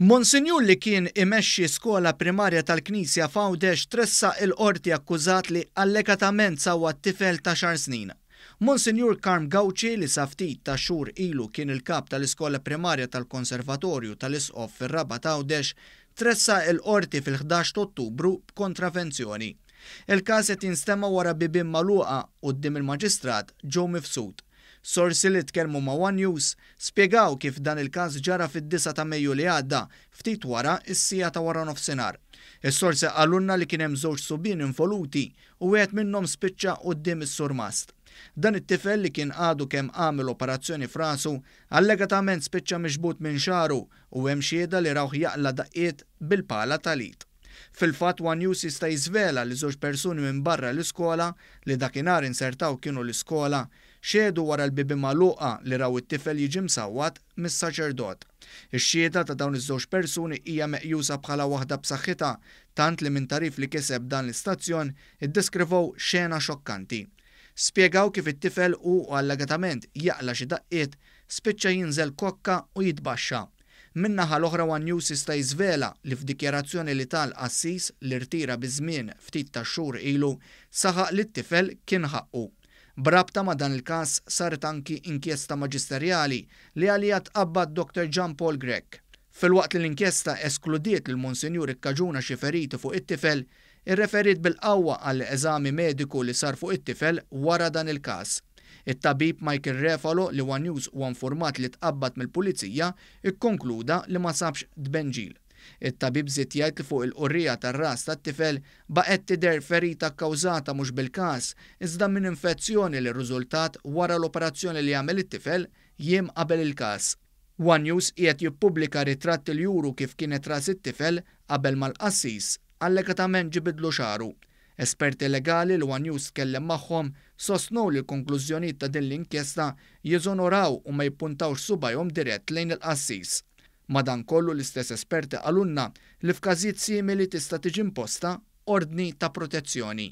Monsinjur li kien imexxi skola primarja tal-Knisja f'Għawdex tressaq il-Qorti akkużat li allegatament sawwat tifel t'għaxar snin. Monsinjur Karm Gauci li sa ftit tax-xhur ilu kien il-kap tal-iskola primarja tal-Konservatorju tal-Isqof fir-Rabat Għawdex tressaq il-Qorti fil-ħdax t'Ottubru b'kontravenzjoni. Il-każ qed jinstema' wara bibien magħluqa quddiem il-Maġistrat Joe Mifsud. Sorsi li tkellmu ma' one News spjegaw kif dan il-każ ġara fid-disgħa ta' Mejju li għadda, ftit wara s-siegħa ta' waranofsinhar. Is-sorsi qalulna li kien hemm żewġ subien involuti u wieħed minnhom spiċċa quddiem is-surmast. Dan it-tifel li kien għadu kemm għamel operazzjoni f'rasu, allegatament spiċċa miġbud minn xagħru u hemm xhieda li rawh jaqla' daqqiet bil-pala tal-id. Fil-fatt one News jista' jiżvela li żewġ persuni minn barra l-iskola li dakinhar insertaw kienu l-iskola, xehdu wara l-bibien magħluqa li raw it-tifel jiġi msawwat mis-saċerdot. Ix-xhieda ta' dawn iż-żewġ persuni hija meqjusa bħala waħda b'saħħitha tant li minn tagħrif li kiseb dan l-istazzjon iddeskrivow xena xokkanti. Spjegaw kif it-tifel hu u allegatament jaqla' xi daqqiet spiċċa jinżel kokka u jitbaxxa. Min-naħa l-oħra one News jista' jiżvela li f'dikjarazzjoni li ta l-qassis li rtira biż-żmien ftit tax-xhur ilu saħaq li t-tifel kien ħaqqu. B'rabta ma' dan il-każ saret anki inkjesta maġisterjali li għaliha tqabbad Dr Jean Paul Grech. Filwaqt li l-inkjesta eskludiet li l-Monsinjur ikkaġuna xi feriti fuq it-tifel, irreferiet bil-qawwa għal eżami mediku li sar fuq it-tifel wara dan il-każ. It-tabib Michael Refalo li one News huwa nfurmat li tqabbad mill-Pulizija kkonkluda li ma sabx tbenġil. It-tabib żied jgħid li fuq il-qurriegħa tar-ras tat-tifel baqgħet tidher ferita kkawżata mhux bil-każ iżda minn infezzjoni li rriżultat wara l-operazzjoni li għamel it-tifel jiem qabel il-każ. One News qiegħed jippubblika ritratti li juru kif kienet ras it-tifel qabel ma l-qassis allegatament ġibidlu xagħru. Esperti legali li one News tkellem magħhom sostnew li l-konklużjonijiet ta' din l-inkjesta jeżonoraw u ma jippuntawx subgħajhom dirett lejn il-qassis. Madankollu l-istess esperti qalulna li f'każijiet simili tista' tiġi imposta ordni ta' protezzjoni.